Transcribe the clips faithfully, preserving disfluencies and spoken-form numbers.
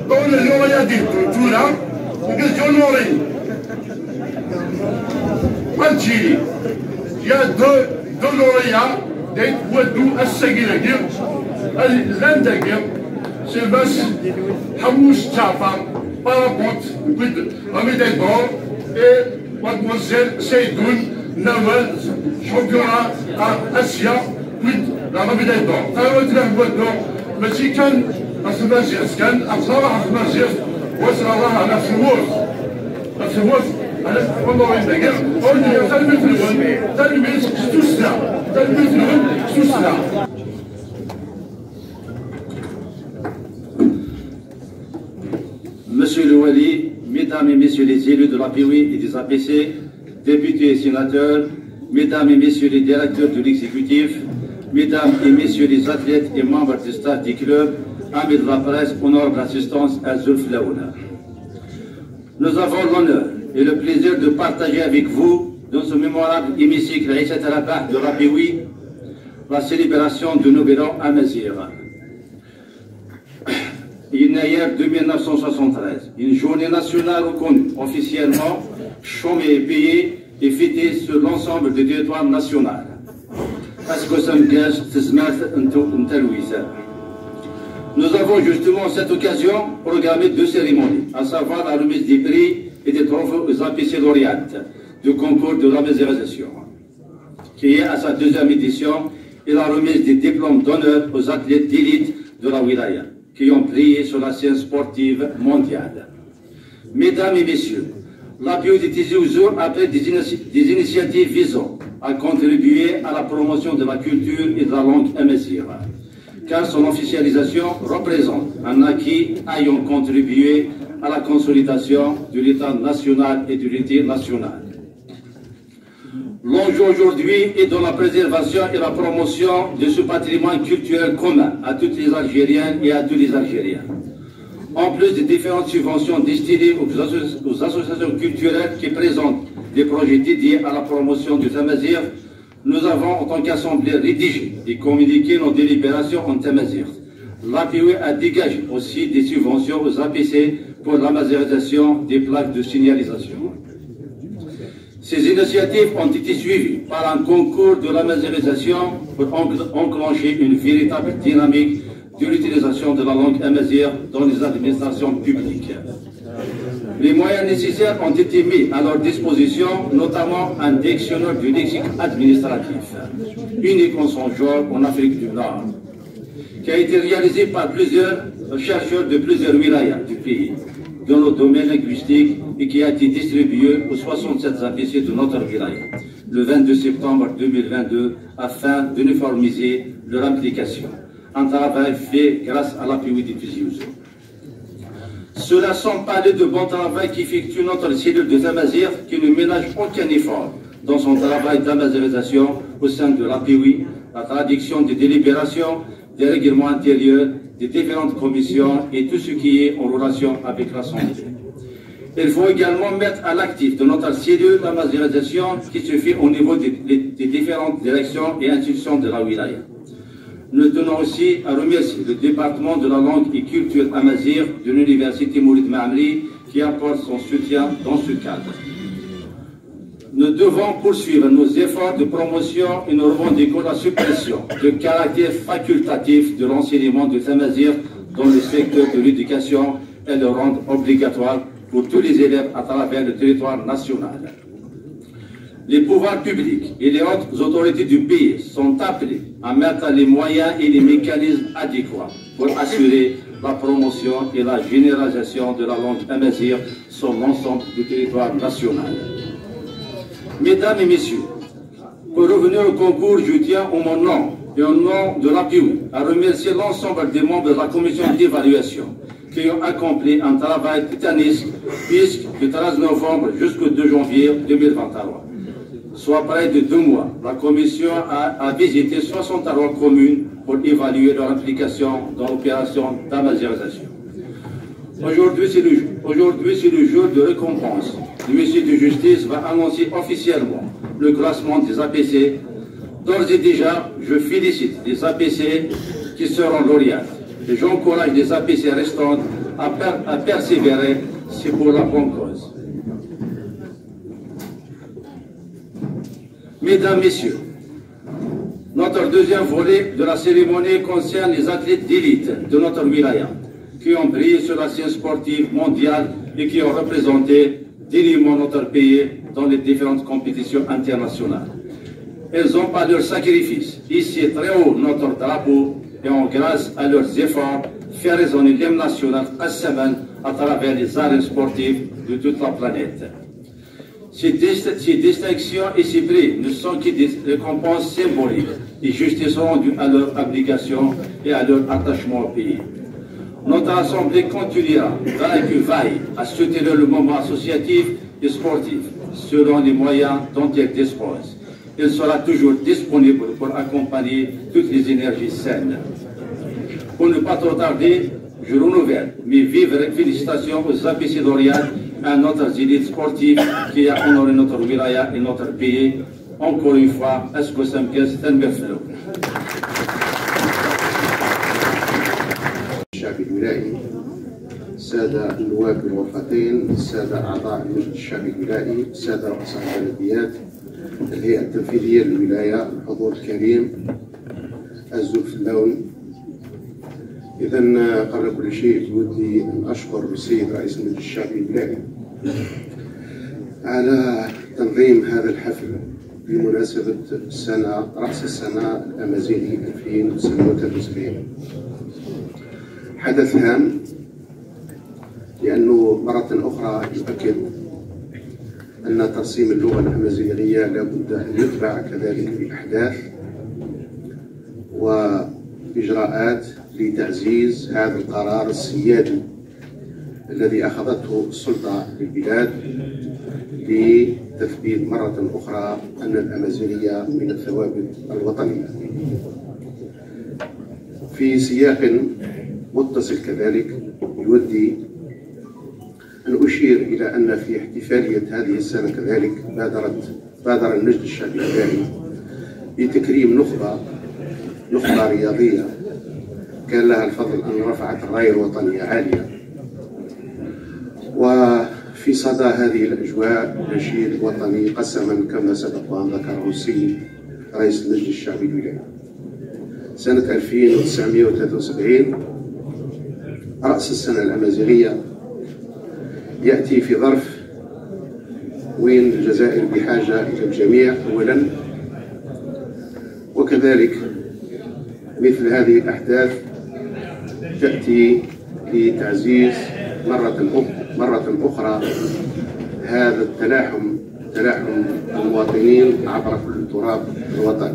Dans le lauréat de Toura, de John Morin, Algérie, il y a deux, deux lauréats d'être Wadou Assagiragir, l'un d'Agir, c'est Vas Hamouch Tchapa, parapente, la médaille d'or, et Mademoiselle Seydoun Nawal, championnat à Asia, puis la médaille d'or. Tarawet la médaille d'or, mais si kan, parce que c'est kan, après la médaille, ouais, c'est la médaille, c'est la médaille, c'est la médaille, c'est la médaille, c'est la médaille, c'est tout cela, c'est tout cela, c'est tout cela. Monsieur le Wali, Mesdames et Messieurs les élus de l'A P W et des A P C, députés et sénateurs, Mesdames et Messieurs les directeurs de l'exécutif, Mesdames et Messieurs les athlètes et membres du staff du club, amis de la presse, honorable assistance à Zulf Laouna. Nous avons l'honneur et le plaisir de partager avec vous, dans ce mémorable hémicycle Aïssat Rabah de l'A P W, la célébration du Nouvel An Amazigh. Yennayer deux mille neuf cent soixante-treize, une journée nationale reconnue officiellement, chômée et payée et fêtée sur l'ensemble du territoire national. Est-ce que ça me gâche, c'est ce matin, un tour, un tel huit heures. Nous avons justement cette occasion programmée de cérémonies, à savoir la remise des prix et des trophées aux A P C lauréates du concours de la médiatisation, qui est à sa deuxième édition, et la remise des diplômes d'honneur aux athlètes d'élite de la wilaya, qui ont brillé sur la scène sportive mondiale. Mesdames et Messieurs, l'A P W de Tizi Ouzou, après des, inici- des initiatives visant à contribuer à la promotion de la culture et de la langue amazigh, car son officialisation représente un acquis ayant contribué à la consolidation de l'État national et de l'unité nationale. L'enjeu aujourd'hui est dans la préservation et la promotion de ce patrimoine culturel commun à toutes les Algériennes et à tous les Algériens. En plus des différentes subventions destinées aux, asso- aux associations culturelles qui présentent des projets dédiés à la promotion du tamazight, nous avons, en tant qu'Assemblée, rédigé des communiqués, nos délibérations en tamazight. L'A P W a dégagé aussi des subventions aux A P C pour la mazightisation des plaques de signalisation. Ces initiatives ont été suivies par un concours de la mazightisation pour encl- enclencher une véritable dynamique de l'utilisation de la langue amazigh dans les administrations publiques. Les moyens nécessaires ont été mis à leur disposition, notamment un dictionnaire du lexique administratif, unique en son genre en Afrique du Nord, qui a été réalisé par plusieurs chercheurs de plusieurs wilayas du pays dans le domaine linguistique et qui a été distribué aux soixante-sept A P C de notre wilaya le vingt-deux septembre deux mille vingt-deux afin d'uniformiser leur application. Un travail fait grâce à l'A P W de Tizi Ouzou. Cela sans parler de bon travail qu'effectue notre cellule de tamazight qui ne ménage aucun effort dans son travail d'amazighisation au sein de l'A P W, la traduction des délibérations, des règlements intérieurs, des différentes commissions et tout ce qui est en relation avec l'Assemblée. Il faut également mettre à l'actif de notre cellule d'amazighisation qui se fait au niveau des, des- des différentes directions et institutions de la wilaya. Nous tenons aussi à remercier le département de la langue et culture amazigh de l'université Mouloud Mammeri qui apporte son soutien dans ce cadre. Nous devons poursuivre nos efforts de promotion et nous revendiquons la suppression du caractère facultatif de l'enseignement du tamazight dans le secteur de l'éducation et le rendre obligatoire pour tous les élèves à travers le territoire national. Les pouvoirs publics et les hautes autorités du pays sont appelés à mettre les moyens et les mécanismes adéquats pour assurer la promotion et la généralisation de la langue amazigh sur l'ensemble du territoire national. Mesdames et Messieurs, pour revenir au concours, je tiens en mon nom et au nom de l'A P W à remercier l'ensemble des membres de la commission d'évaluation qui ont accompli un travail titanesque puisque du treize novembre jusqu'au deux janvier deux mille vingt-trois, soit près de deux mois, la commission a, a visité soixante-trois communes pour évaluer leur implication dans l'opération d'amazighisation. Aujourd'hui, c'est le, aujourd'hui, c'est le jour de récompense. L'huissier de justice va annoncer officiellement le classement des A P C. D'ores et déjà, je félicite les A P C qui seront lauréats et j'encourage les A P C restantes À, per- à persévérer, c'est pour la bonne cause. Mesdames, Messieurs, notre deuxième volet de la cérémonie concerne les athlètes d'élite de notre wilaya qui ont brillé sur la scène sportive mondiale et qui ont représenté dignement notre pays dans les différentes compétitions internationales. Ils ont, par leur sacrifice, hissé très haut notre drapeau et ont, grâce à leurs efforts, fait résonner l'hymne national à travers les arènes sportives de toute la planète. Ces, dist- ces distinctions et ces prix ne sont que des récompenses symboliques et justice rendue à leur obligation et à leur attachement au pays. Notre Assemblée continuera, vaille que vaille, à soutenir le mouvement associatif et sportif selon les moyens dont elle dispose. Elle sera toujours disponible pour accompagner toutes les énergies saines. Pour ne pas trop tarder, je renouvelle mes vives félicitations aux A P C d'Oriad, à notre zélite sportive qui a honoré notre wilaya et notre pays. Encore une fois, est-ce que ça me casse, ça me fait الشعبي الولائي، السادة النواب المرافقين، السادة أعضاء المجلس الشعبي الولائي، السادة رؤساء البلديات، الهيئة التنفيذية للولاية، الحضور الكريم، أزول فلاون. إذا قبل كل شيء بودي أن أشكر السيد رئيس المجلس الشعبي الولائي على تنظيم هذا الحفل بمناسبة السنة، رأس السنة الأمازيغي ألفين وتسعمية وتلاتة وسبعين. حدث هام، لأنه مرة أخرى يؤكد أن ترسيم اللغة الأمازيغية لا بد أن يتبع كذلك بأحداث وإجراءات لتعزيز هذا القرار السيادي الذي أخذته السلطة للبلاد لتثبيت مرة أخرى أن الأمازيغية من الثوابت الوطنية. في سياق متصل كذلك، يودي أن أشير إلى أن في احتفالية هذه السنة كذلك بادرت بادر المجلس الشعبي الدائم بتكريم نخبة نخبة رياضية كان لها الفضل أن رفعت الراية الوطنية عالية. وفي صدى هذه الأجواء نشيد وطني قسما كما سبق وأن ذكره السيد رئيس المجلس الشعبي الولاية. سنة ألفين وتسعمية وتلاتة وسبعين، رأس السنة الأمازيغية، يأتي في ظرف وين الجزائر بحاجة إلى الجميع أولا، وكذلك مثل هذه الأحداث تأتي لتعزيز مرة أخ- مرة أخرى هذا التلاحم، تلاحم المواطنين عبر كل التراب الوطني.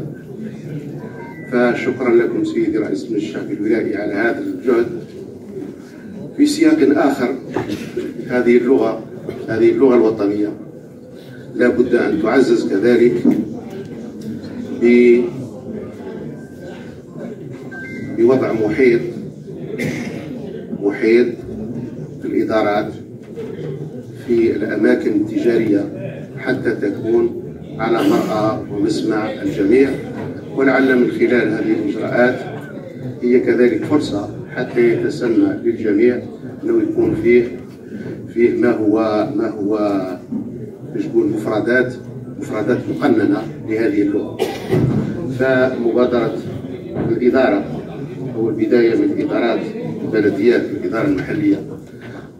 فشكرا لكم سيدي رئيس المجلس الشعبي الولائي على هذا الجهد. في سياق آخر، هذه اللغة هذه اللغة الوطنية لا بد أن تعزز كذلك ب- بوضع محيط محيط في الإدارات في الأماكن التجارية حتى تكون على مرأى ومسمع الجميع. ولعل من خلال هذه الإجراءات هي كذلك فرصة حتى يتسنى للجميع أنه يكون فيه فيه ما هو ما هو باش نقول مفردات مفردات مقننة لهذه اللغة. فمبادرة الإدارة أو البداية من إدارات البلديات، الإدارة المحلية،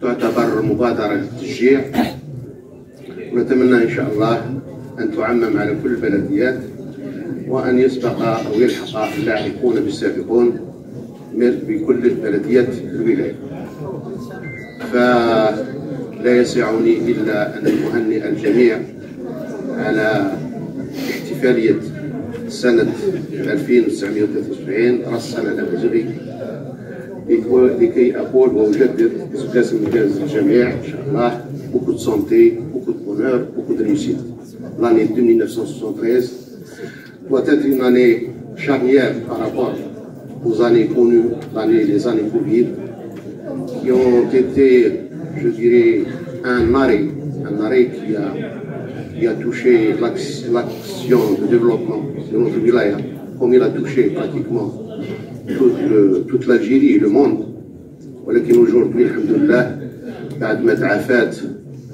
تعتبر مبادرة للتشجيع، ونتمنى إن شاء الله أن تعمم على كل البلديات وأن يسبق أو يلحق اللاحقون بالسابقون من بكل بلديات الولاية. فلا يسعني إلا أن أهنئ الجميع على احتفالية سنة ألفين وتسعمية وتلاتة وسبعين رأس السنة الأمازيغي، لكي أقول وأجدد سكاس مجاز الجميع إن شاء الله، beaucoup de santé, beaucoup de bonheur, beaucoup de réussite. L'année deux mille neuf cent soixante-treize doit être une année charnière par rapport aux années connues, l'année, les années Covid, qui ont été, je dirais, un arrêt, un arrêt qui a, qui a touché l'action de développement de notre wilaya, comme il a touché pratiquement toute, le, toute l'Algérie et le monde. ولكن aujourd'hui الحمد لله بعد ما تعافات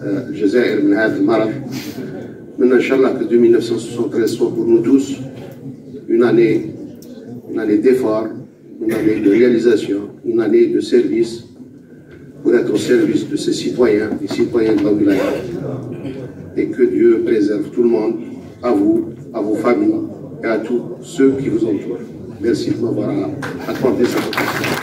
آه، الجزائر من هذا المرض. من إن شاء الله que deux mille neuf cent soixante-treize soit pour nous tous une année, une année d'effort, une année de réalisation, une année de service pour être au service de ces citoyens, des citoyens de la wilaya. Et que Dieu préserve tout le monde, à vous, à vos familles et à tous ceux qui vous entourent. Merci de m'avoir accordé cette attention.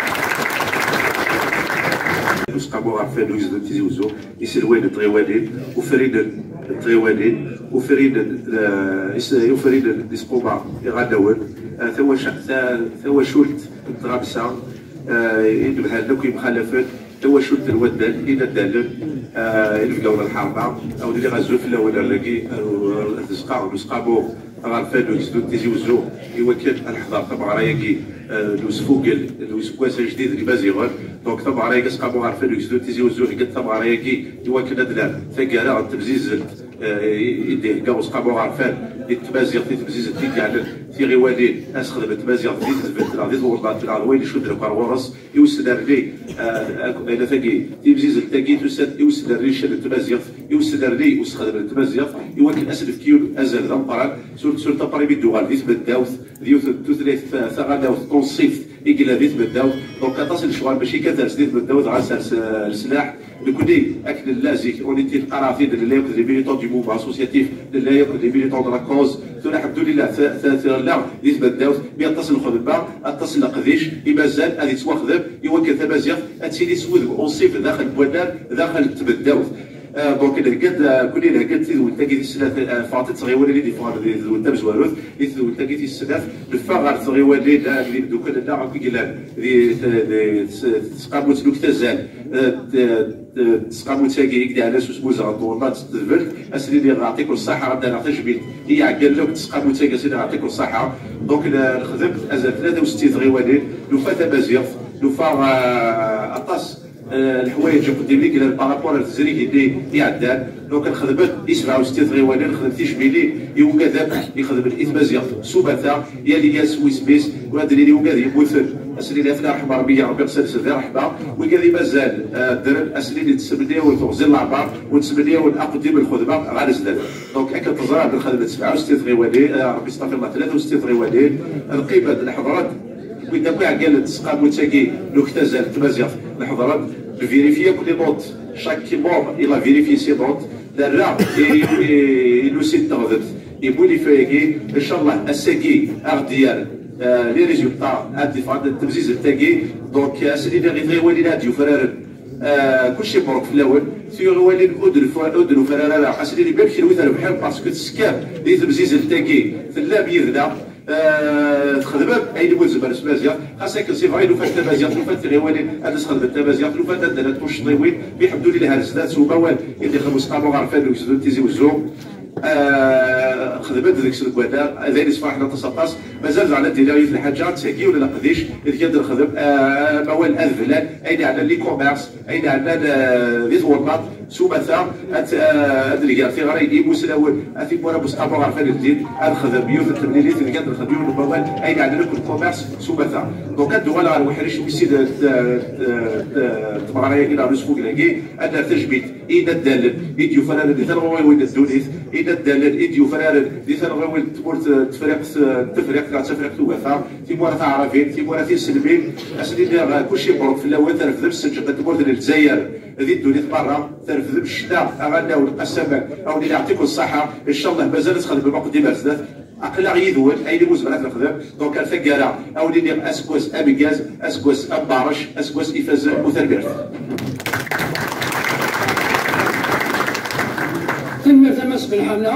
Usqamu ɣer Faduz d Tizi Uzzu, iselway n tɣiwanin, ufriden n tɣiwanin, ufriden, eh, is- ufriden n Isquba iɣalawen, eh, tawaca- ta- tawacult n tɣamsa, eh, inebhalen akk yemxalafen, tawacult n waddal, inaddalen, eh, inebgawen n lḥerma, a wen-iniɣ azul fell-awen ar dagi, ar, ar tzeqqa n Usqamu ɣer Faduz d Tizi Uzzu, i wakken ad neḥḍer tameɣra-agi, eh, n usfugel n useggas ajdid n Imaziɣen. Donc, tameɣra-agi, Usqamu ɣer Faduz d Tizi Uzzu, heggan tameɣra-agi i wakken ad nerr taggara n temzizelt, eh, i i d-ihegga Usqamu Aɣerfan i tmaziɣt, i temzizelt i d-yeɛnan tiɣiwanin, ad sxedment tmaziɣt di tedbelt neɣ di twenḍamt neɣ d wayen icudden akk ar ɣur-s, i usnerni, eh, ak- ayla tagi, timzizelt-agi tusa-d i usnerni n ccan n tmaziɣt, i usnerni n usexdem n tmaziɣt, i wakken ad s-nefk yiwen azal d ameqqran, sur sur tappar imi d-tuɣal di tmeddawt, d yiwet n tutlayt ta- taɣelnawt tunṣibt i yella di tmeddawt. Donc, aṭas n lecɣal, mačči kan ters di tmeddawt, dɣa sers, eh, leslaḥ. Nekkni, akken nella zik, on était, qqareɣ-t-id, nella yakk d les militants du mouvement associatif, nella yakk d les militants de la cause. Tura, alḥemdulillah, ta- ta- tella di tmeddawt, mi aṭas n lxedma, aṭas n leqdic i mazal ad yettwaxdem i wakken tamaziɣt ad tili s wudem unṣib daxel n wannar, daxel n tmeddawt. Eh, donc, nhegga-d, eh, kuni nhegga-d tidwelt-agi tis snat, eh, ffɣent-d tɣiwanin i d-iffɣen di tedwelt tamezwarut, di tedwelt-agi tis snat, neffeɣ ɣer tɣiwanin, eh, d imeddukal-nneɣ akk i yellan di, di, di, s- tesqamut n uktazal, eh, d- d- tesqamut-agi i d-yeɛnan s usmuzeɣ n twenḍamt n tedbelt, ad s-nini ɣer ṭikul ṣṣaḥa, ad d-rreɣ tajmilt i yiɛeggalen akk n tesqamut-agi, ad s-nini ɣer ṭikul ṣṣaḥa. Donc, n- nexdem azal tlata u settin tɣiwanin, nufa tamaziɣt, nufa, eh, aṭas eh, leḥwayeǧ uqdim i yellan par rapport ar tezrigin-nni iɛeddan. Donc, nxedmet i sebɛa u settin tɣiwanin, nxedmet tijmilin i wigad akk ixedmen i tmaziɣt s umata, yal yias s wesem-is, ur ad d-nini wigad yemmuten, ad s-nini ad ten-irḥem Ṛebbi, ya Ṛebbi, ɣas ad nsen di ṛṛeḥma. Wigad i mazal, eh, ddren, ad s-nini nettmenni-awen teɣzi n leɛmer, u nettmenni-awen aqeddim n lxedma ɣer zdat. Donc, akken teẓram, nxedmet sebɛa u settin tɣiwanin, eh, Ṛebbi, astaɣfirullah, tlata u settin tɣiwanin, nqim-d, nḥeḍr-d, wid akk iɛeggalen n tesqamut-agi n uktazal n tmaziɣt, nḥeḍr-d, nvérifier akk les notes. Chaque membre, il a vérifié ses notes. Nerra i, i, i nusi n teɣdemt, i bullifa-agi, ncallah, ass-agi, ad ɣ-d-yerr, eh, les résultats, ad d-iffeɣ temzizzelt-agi. Donc, ass-nni, ad ɣ-d-iwalin ad d-yufraren, eh, kulci mebruk fell-awen. Tiɣiwanin ur d-nufa-, ur d-nufrar ara, ass-nni, même kenwi trebḥem, parce que teskam di temzizzelt-agi, tellam yid-neɣ. Eh, txedmem ayen umi tzemrem s tmaziɣt, xas akken c'est vrai, nufa-d tamaziɣt, nufa-d tiɣiwanin ad as-xedment tamaziɣt, nufa-d anda llant tuccḍiwin, mais, lḥemdulillah, ar zdat, s umawal i d-ixdem Usqamu Aɣerfan n Ugezdu n Tizi Wezzu. Eh, xedmen-d deg-s deg wannar, d ayen yessefraḥen aṭas, aṭas. Mazal daɣen ad d-iniɣ yiwet n lḥaǧa, ad d-theggi yiwen n leqdic, ideg ad nexdem, eh, amawal adeblan, ayen yeɛnan l'e-commerce, ayen yeɛnan, eh, di twennaḍt, s umata, ad, eh, ad nger tiɣri i imuslawen, a tiwwura n Usqamu Aɣerfan n Ldin, ad nexdem yiwet n temlilit, deg ad nexdem yiwen n wawal, ayen yeɛnan akk lkumirs, s umata. Donc, ad d-uɣaleɣ ɣer weḥric wis sin n, n, n, n tmeɣra-agi neɣ n usfugel-agi, ad nerr tajmilt i inaddalen i d-yufraren di talɣiwin n ddunit, inaddalen i d-yufraren di talɣiwin n tmurt n Tefriqt, n Tefriqt neɣ Tafriqt Ugafa, timura taɛrabin, timura tiselmin, ad sen-iniɣ, eh, kulci mebruk fell-awen, trefdem sseǧhed n tmurt n Lezzayer di ddunit merra, trefdem ccna aɣelnaw n Qassaman, a wen-iniɣ yeɛṭikum ṣṣeḥḥa, ncallah mazal ad txedmem aqeddim ar zdat, aql-aɣ yid-wen, ayen umi nezmer ad t-nexdem, donc ar taggara, a wen-iniɣ aseggas ameggaz, aseggas ambarec, aseggas ifazen, u tanemmirt. Tanemmirt a Mass Belḥana.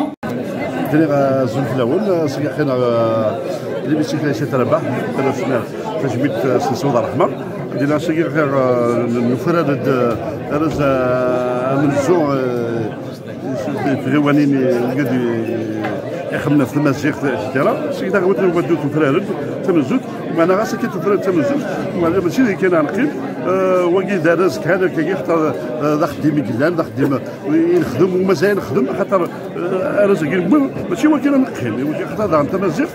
Ddriɣ, eh, azul fell-awen, eh, seg axi-neɣ, eh, l'hémicycle Aïssata Rabaḥ, tajmilt, eh, s Lsud Ṛṛeḥma. Dinna seg ɣir, eh, nufrar-d, eh, arraz, eh, amenzu, eh, tɣiwanin i wigad i ixemmen ɣef tmaziɣt, et cetera. Seg taɣiwant n Waddu tufrar-d tamenzut, meɛna ɣas akka tufrar-d tamenzut, meɛna mačči d kan ad neqqim, eh, wagi d arraz kan akkagi, xaṭer, eh, d axeddim i yellan, d axeddim i nexdem, u mazal nexdem, axaṭer, eh, arraz-agi newwi, mačči wakken ad neqqim, i wakken xaṭer daɣen tamaziɣt,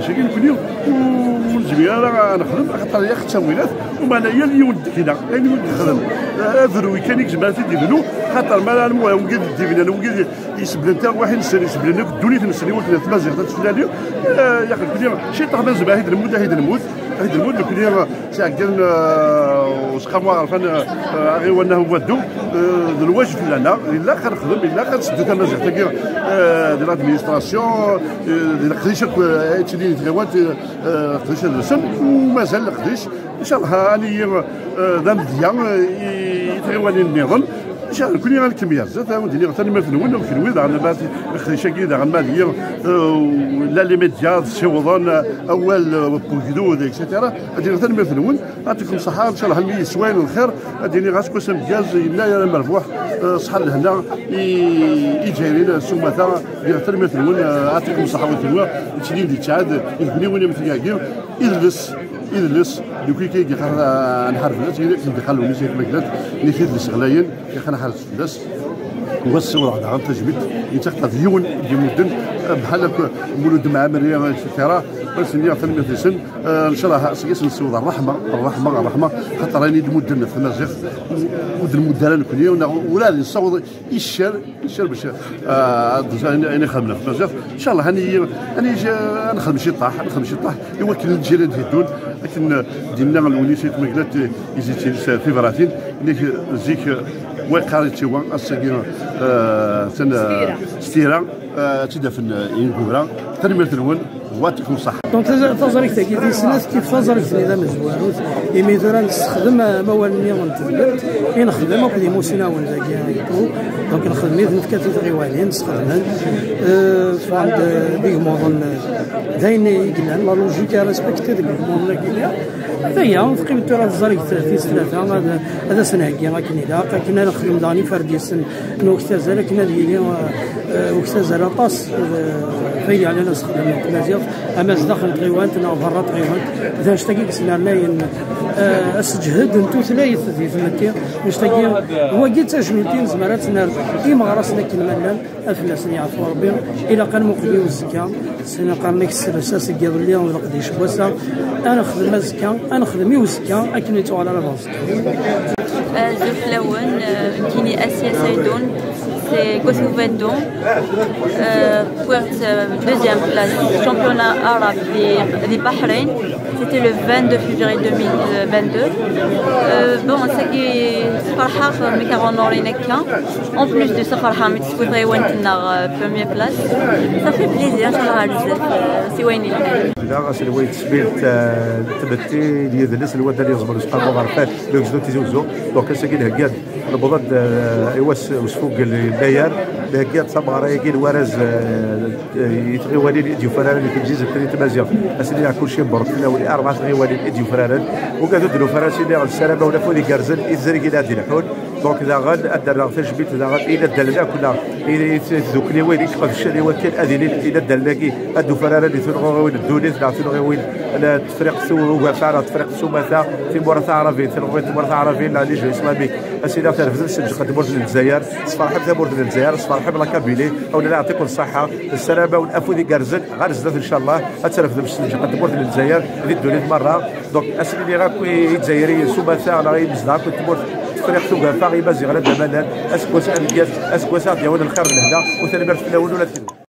leḥbas-agi, nekkni ur nezmir ara ad nexdem, axaṭer yak d tawilat, umeɛna yal yiwen deg-neɣ, ayen i d-yexdem, eh, abruy kan i yezmer ad t-id-ibnu, xaṭer mi ara nmuh wigi d-ibnan, wigi d-, yesblen tarwiḥin-nsen, yesblen akk ddunit-nsen i wakken tmaziɣt ad tetlali, eh, yak nekkni ciṭṭaḥ ma nezmer ad t-id-nemmut, ad t-id-nemmut, ad t-id-nemmut, nekkni, eh, Ttɛeggilen, eh, Useqqamu Aɣerfan, eh, aɣiwan-nneɣ n Waddu, eh, d lwajeb fell-aneɣ, ilaq ad nexdem, ilaq ad nseddu tamaziɣt-agi, eh, di l'administration, eh, di leqdic akk, eh, i ttilin di tɣiwant, eh, leqdic ad nsen, u mazal leqdic, ncallah, ad nili, eh, d amedya, eh, i, i tɣiwanin-nniḍen. Ncallah, nekkni ad nkem-, yerza, ad wen-d-iniɣ tanemmirt-nwen, u kenwi daɣen, ma leqdic-agi daɣen, ma d yir, eh, la les médias, tessiwḍen, eh, awal, eh, n ugdud, et cetera. Ad d-iniɣ tanemmirt-nwen, ad tifem ṣṣeḥḥa, ncallah, almi yeswayen lxir, ad d-iniɣ aseggas ameggaz, yennayer amerbuḥ, eh, ṣṣeḥḥa d lehna i, i Izzayriyen s umata, ad d-iniɣ tanemmirt-nwen, eh, ad tifem ṣṣeḥḥa, wa kenwi, yettili di tteɛd, i tguniwin am tiyagi, idles, idles, d ukiki i yeqqar, eh, nḥareb fell-as, akken d-iqqal Lewnis Ayt Maglat, nekk idles ɣlayen, yeqqar nḥareb fell-as. Wa ssiwḍeɣ daɣen tajmilt, yettaqḍa d yiwen n yimudden, eh, bḥal akk Mulud Mɛemmri, et cetera. Wa s-nniɣ tanemmirt-nsen, eh, ncallah seg-as nessiwḍ ṛṛeḥma, ṛṛeḥma, ṛṛeḥma, xaṭer ayen i d-mudden ɣef tmaziɣt, ur d-nmudd ara nekkni, neɣ ur ad nessaweḍ i ccer, i ccer bac, eh, ad, ayen, ayen i xedmen ɣef tmaziɣt. Ncallah, ad nili, ad nili, ad nexdem ciṭṭaḥ, ad nexdem ciṭṭaḥ, i wakken lǧil ad d-yeddun, akken, eh, d-yenna Lewnis Ayt Maglat, eh, i s-yettili s tibratin, nnig zik, eh, wa yeqqar yetti wa, ass-agi, eh, atan, eh, s tira, eh, ad tt-id-afen, eh, ineggura. Tanemmirt-nwen, wa tifem ṣṣeḥḥa. Donc, taẓ-, taẓrigt-agi tis snat kif taẓrigt-nni tamezwarut, imi tura nessexdem amawal-nni n tedribt i nexdem akked imusnawen dagi, donc nexdem-iten, nefka-t i tɣiwalin, sxedmen, eh, ffɣen-d d igmuḍen, eh, d ayen i yellan, la logique à respecter deg igmuḍen-agi. Aya, teqqim tura teẓrigt tis tlata, ad, ad as-nheggi akken ilaq, akken ad nexdem daɣen iferdisen n uktazal, akken ad yili, eh, uktazal aṭas, eh, f ayen yeɛnan asexdem n tmaziɣt, ama zdaxel n tɣiwant neɣ berra n tɣiwant. D annect-agi i yesnernayen, eh, aseǧhed n tutlayt di tmetti. Annect-agi, wagi d tajmilt i nezmer ad tt-nerr i imeɣrasen akken ma llan. Ad fell-asen yeɛfu Rebbi. Ilaq ad nmuqel i uzekka. Sin qqaren-ak sselsa seg iḍelli d leqdic n wass-a. Ad nexdem azekka, ad nexdem i uzekka akken ur yettuɣal ara d azekka. Azul fell-awen, euh, nekkini Asiya Saydun, c'est Kosovo Edo. Euh, wwiɣ-d, euh, deuxième place, championnat arabe di, di Bahreïn. C'était le vingt-deux février deux mille vingt-deux. Euh, bon, sagi ferḥeɣ mi k-honorin akka. En plus de ça, ferḥeɣ mi teswiḍ taywant-nneɣ, euh, première place. Ça fait plaisir, ncallah ar zdat, euh, si wayen yelhan. Da, aselway n tesmilt, euh, n tmetti n yidles n waddal yeẓmer Useqqamu Aɣerfan, d ugezdu n Tizi Uzzu. Donc, ass-agi nhegga-d, newweḍ-d, euh, i wass usfugel n Yennayer, nhegga-d tameɣra-agi n warraz, euh, i tɣiwanin i d-yufraren di temzizzelt-nni n tmaziɣt. Ass-nni, kulci mebṛuk fell-awen, i rebɛa tɣiwanin i d-yufraren. Ugad ur d-nufi ara, ass-nni, nessaram-awen afud igerrzen i tzergin ad d-ilḥun. Donc, daɣen, ad d-rreɣ tajmilt daɣen i inaddalen akk, neɣ i, i tdukliwin i iqedcen i wakken ad ilin inaddalen-agi, ad d-ufraren di tunɣiwin n ddunit, neɣ tunɣiwin n Tefriqt Ugafa, neɣ Tefriqt Sumata, timura taɛrabin, tunɣiwin n tmura taɛrabin, neɣ Ligue Islamique. Ass-nni, ad trefdem sseǧq n tmurt n Lezzayer, tesferḥem tamurt n Lezzayer, tesferḥem la Kabylie, a wen-nini yeɛṭikum ṣṣeḥḥa, nessaram-awen afud igerrzen, ɣer zdat, ncallah, ad trefdem sseǧq n tmurt n Lezzayer di ddunit merra. Donc, ass-nni akk i Izzayriyen s umata, neɣ i yimezdaɣ akk n tmurt, Tefriqt Ugafa, Imaziɣen ad d-amalan, aseggas ameggaz, aseggas ad d-yawin lxir d lehna, u tanemmirt fell-awen ula d kenwi.